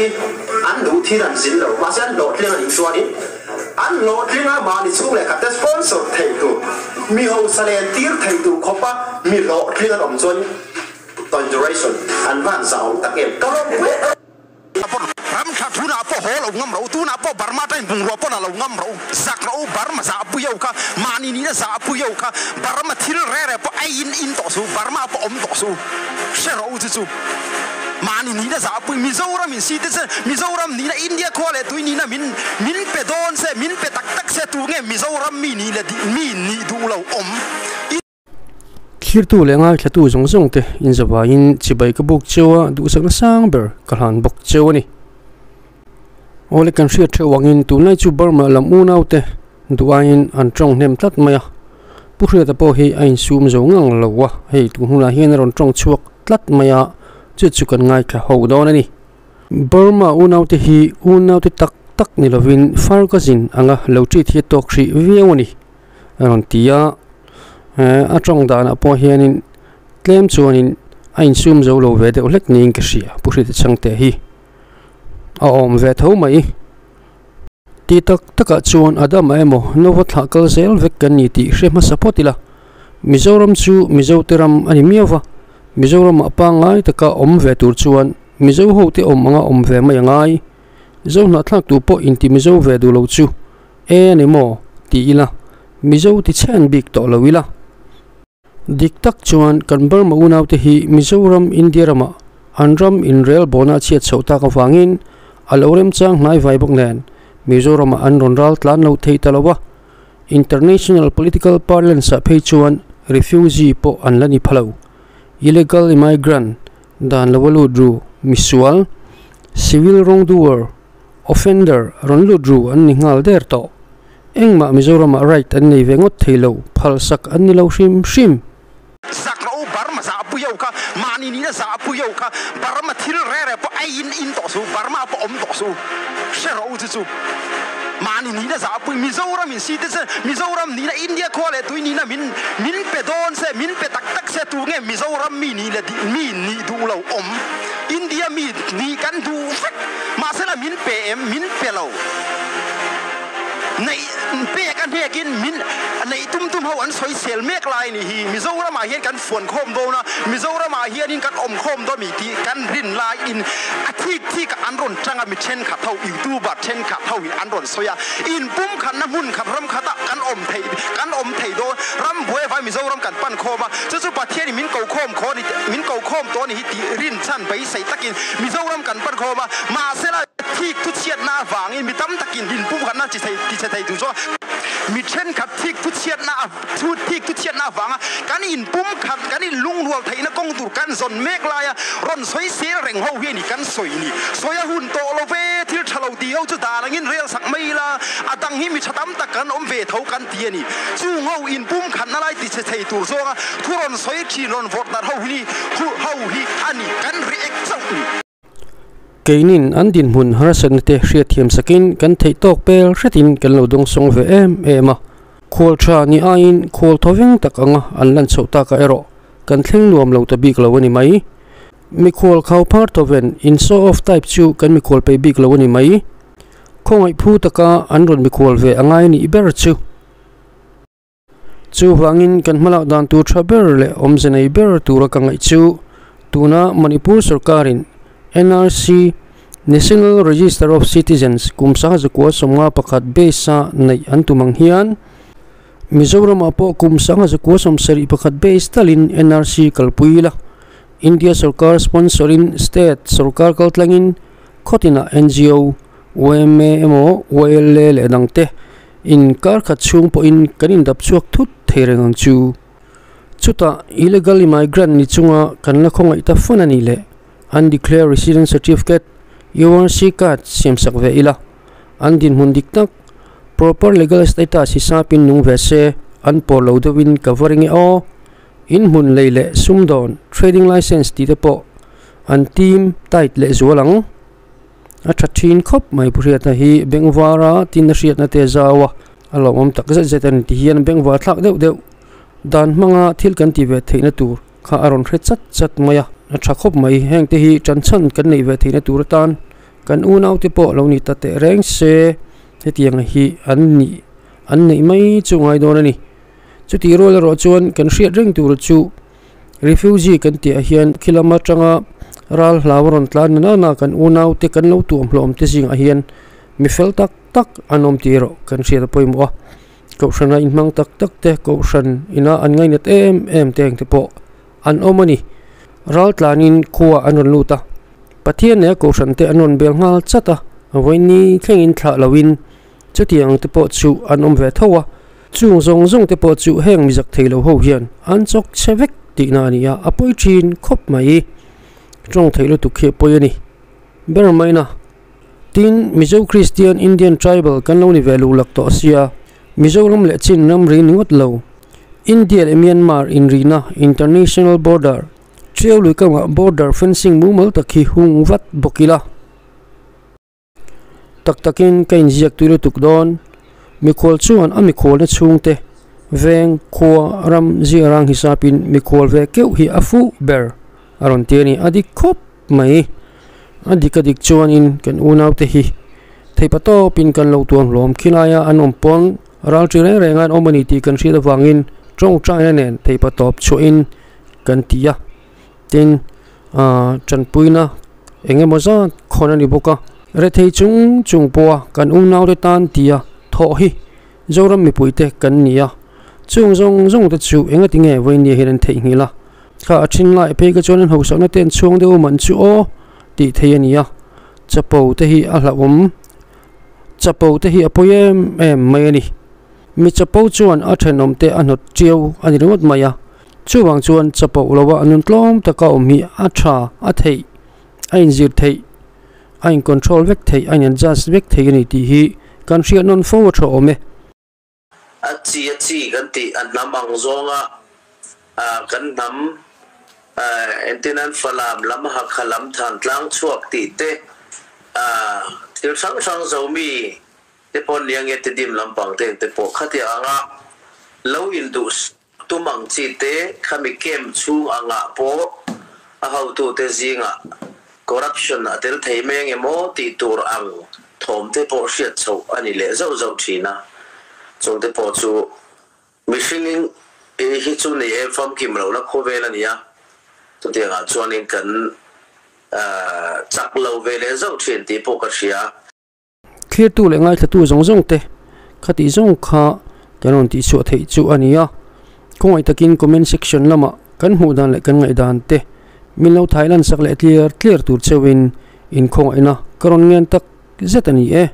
hi an duh thin an zin lo, mahse an hlawhtling a nih chuanin an hlawhtling a mahni chhung leh khatte sponsor thei tur, mi hausa len tir thei tur khawpa mi hlawhtling an awm chuan conjuration an van zau tak em ka lawmpui a. Ram tha tunah pawh haw lo ngam ro, tunah pawh Burma tain bungrua pawn a lo ngam ro, zak ro, Burma zah pui ho kha, mahni nihna zah pui ho kha, Burma thil re re pawh ei in in tawh suh, Burma pawh awm tawh suh, hre ro chu chu mahni nihna zah pui, Mizoram in si te che, Mizoram nihna India khua leh tui nihna min min pe dawn se, min pe tak tak se, tu nge Mizoram mi nih leh mi nih duh lo awm. Thlirtu leh ngaithlatu zawng zawng te inzavaiin chibai ka buk cheu a, duhsakna sang ber ka hlan bawk cheu a ni. Awle kan hriat theuh angin tunlai chu Burma lam unau te duh aiin an tawng hnem tlat mai a, Pu Hriata pawh hi a insum zo ngang lo a, hei tun hunah hian a rawn tawng chhuak tlat mai a, chu chu kan ngaithla ho dawn a ni. Burma unau te hi unau te tak tak ni lovin far cousin anga lo treat hi a tawk hrih viau a ni. A rawn ti a, a tawng danah pawh hianin tlem chuanin a insum zo lo ve deuh hlek niin ka hria, Pu Hrita Chhangte hi a awm ve tho mai. Ti tak takah chuan Adama emaw Nova thlah kal zel vek kan ni tih hre hmasa phawt ila, Mizoram chu Mizote ram a ni miau va, Mizoramah pangngai taka awm ve tur chuan Mizo hote awm anga awm ve mai a ngai. Zo hnahthlak tu pawh inti Mizo ve duh lo chu E a ni maw? ti ila, Mizo ti chhe an bik tawh lo ila. Dik tak chuan kan Burma unaute hi Mizoram, India ramah an ram inrel bawhna a chhiat chhoh tak avangin a lo remchang hnai vai bawk nen Mizoramah an rawn ral tlan lo thei ta lo a, International political parlance ah phei chuan refugee pawh an la ni pha lo. Illegal immigrant, dan lo a lut ru, misual, civil wrongdoer, Offender rawn lut ru an ni nghal der tawh. Engmah Mizoramah right an nei ve ngawt thei lo, phalsak an ni lo hrim hrim. Zak ro Burma zah pui ho kha, mahni nihna zah pui ho kha, Burma thil re re pawh ei in in tawh suh, Burma pawh awm tawh suh, hre ro chu chu mahni nihna zah pui, Mizoram in si te che, Mizoram nihna India khua leh tui nihna min min pe dawn se, min pe tak tak se, tu nge Mizoram mi nih leh mi nih duh lo awm, India mi nih kan duh vek. Mahsela min pe em? Min pe lo. Neih pek a hnekin min neih tum tum ho an sawi sel mek lai a nih hi. Mizoramah hian kan fuan khawm dawn a, Mizoramah hianin kan awm khawm dawn mi tih kan rin laiin a thik thik ah an rawn tang a, mi thenkhat ho, youtuber thenkhat ho in an rawn sawi a, in pumkhatna hmun khat ram khatah kan awm thei kan awm thei dawn, ram buai avangin Mizoram kan pan khawm a, chu chu Pathianin min ko khawm khaw a ni min ko khawm tawh a ni hi tih rinchhan beisei takin Mizoram kan pan khawm a, mahsela thik thu chhiatna avangin mi tam takin inpumkhatna chi thei ti chhe thei tur chuan mi thenkhat thik thu chhiatna thu thik thu chhiatna avanga kan inpumkhat kan inlungrual theihna kawng tur kan zawn mek laia rawn sawi sel reng ho hi a ni kan sawi ni. Sawi a hun tawh lo ve, thil tha lo tih ho chu dan angin rel sak mai ila, a dang hi mi tha tam tak kan awm ve tho kan ti a ni. Chung ho inpumkhatna lai ti chhe thei tur zawnga thu rawn sawi thin rawn vawrh darh ho hi hu ho hi a ni kan react chauh ni. Keinin an dinhmun harsatna te hriatthiam sakin kan theih tawk pel hretin kan lo dawngsawng ve em em a. Khual tha ni aiin khual thawveng tak anga an lan chhoh takah erawh kan thleng nuam lo ta bik lo a ni mai. Mikhual khau phar thawven in show off type chu kan mikhual peih bik lo a ni mai. Khawngaih phu taka an rawn mikhual ve a ngai nih ber chu. Chuvangin kan hmalak dan tur tha ber leh awmze nei ber tura ka ngaih chu tuna Manipur sorkarin NRC, National Register of Citizens, kum sangha zakua 51 base-a neih an tum ang hian Mizoramah pawh kum sangha zakua 71 base talin NRC kalpui ila India sorkar sponsor-in state sorkar kaltlangin khawtinah NGO, yma emaw YLA leh dangte In kar khat chhung pawhin kan indap chhuak thut thei reng ang chu. Chutah illegal immigrant ni chunga kan la khawngaih ta fan a nih leh undeclared resident certificate, URC card, siamsak ve ila. An dinhmun dik tak, proper legal status hi sapin nung ve se, an pawr lo deuhin ka va ring e aw. In hmun lei leh sumdawn, trading licence tih te pawh an team tight lehzual ang. A tha thin khawp mai pu Hriatna hi bengvara tin a hriatna te a zau a, a lawmawm tak zet zet a ni ti hian bengvar thlak deuh deuh dan hmanga thil kan tih ve theihna tur kha a rawn hre chat chat mai a, a tha khawp mai heng te hi tan chhan kan neih ve theihna tur atan. Kan unaute pawh lo ni ta teh reng se, hetiang hi an nih an neih mai chu ngai dawn a ni. Chutih rual erawh chuan kan hriat reng tur chu refugee kan tihah hian khi lam atanga ral hlau a rawn tlan na nana kan unaute kan lo tuam hlawm te zingah hian mi fel tak tak an awm tih erawh kan hriat a pawimawh a. Kohhrana inhmang tak tak te, kohhran ina an ngainat em em te ang te pawh an awm a ni. Ral tlanin khua an rawn lut a, Pathian leh a kohhran te an rawn bel nghal chat a, vawiin thlengin thlah loin chutiang te pawh chu an awm ve tho a. Chung zawng zawng te pawh chu heng mizak thei lo ho hian an chawk chhe vek tihna a ni a, a pawi thin khawp mai. Tawng theih lutuk khi a pawi a ni ber mai na. Tin, Mizo Kristian Indian Tribal kan lo ni ve luhlak tawh sia, Mizoram leh Chin ramri ni ngawt lo. India leh Myanmar inrina International Border, Ṭiau lui kangah border fencing mumal tak hi hung vat bawk ila. Tak takin ka inziak tui lutuk dawn. Mikhual chuan a mikhualna chhungte veng, khua, ram, ziarang hisapin mikhual ve keuh hi a fuh ber a rawn ti a ni. A dik khawp mai. A dik a dik chuanin kan unaute hi theipa tawpin kan lo tuam hlawm. Khilaia an awm pawn ral ṭi reng renga an awm a ni tih kan hriat avangin ṭawngṭaina nen theipa tawp chhuahin kan ti a. Tin, aaa ṭanpuina eng emaw zat khawn a ni bawk a. Rethei chung chung pawha kan unaute tan tia thawh hi Zoram mipuite kan ni a. Chung zawng zawng te chu engati nge vawinia hian an theihnghilh a? Kha a thin lai phei kha chuan an hausakna te an chhuang deuh man chu aw tih theih a ni a. Chapo te hi a hlauhawm, chapo te hi a pawi em em mai a ni. Mi chapo chuan a thenawm te a hnawt ṭiau a ni ringawt mai a. Chuvang chuan chapo loa a nun tlawm taka awm hi a tha, a theih, a inzir theih, a in control vek theih, a in adjust vek theih a ni tih hi kan hriat nawn fo a tha awm e. A chi a chi kan tih a hnam ang zawnga kan hnam entirnan Falam lam Hakha lam Thantlang chhuak tih te thil hrang hrang Zomi te pawh nia nge Tidim lampang te engte pawh khatia anga lo induh Tum ang chi te khami camp chhung angah pawh a hotute zingah corruption a tel thei mai ang emaw tih tur ang thawm te pawh hriat chhoh a ni leh zauh zauh thin a. Chung te pawh chu mihring hi chu ni e famkim lohna khawvel a ni a, chutiangah chuanin kan chak lo ve leh zauh thin tih pawh ka hria. Thlirtu leh ngaithlatu zawng zawng te khatih zawng kha kan rawn tihchhuah theih chu a ni a. Khawngaih takin comment section lamah kan hmuh dan leh kan ngaihdan te min lo thai lan sak leh tliar tliar tur cheuhin in khawngaihna ka rawn ngen tak zet a ni e.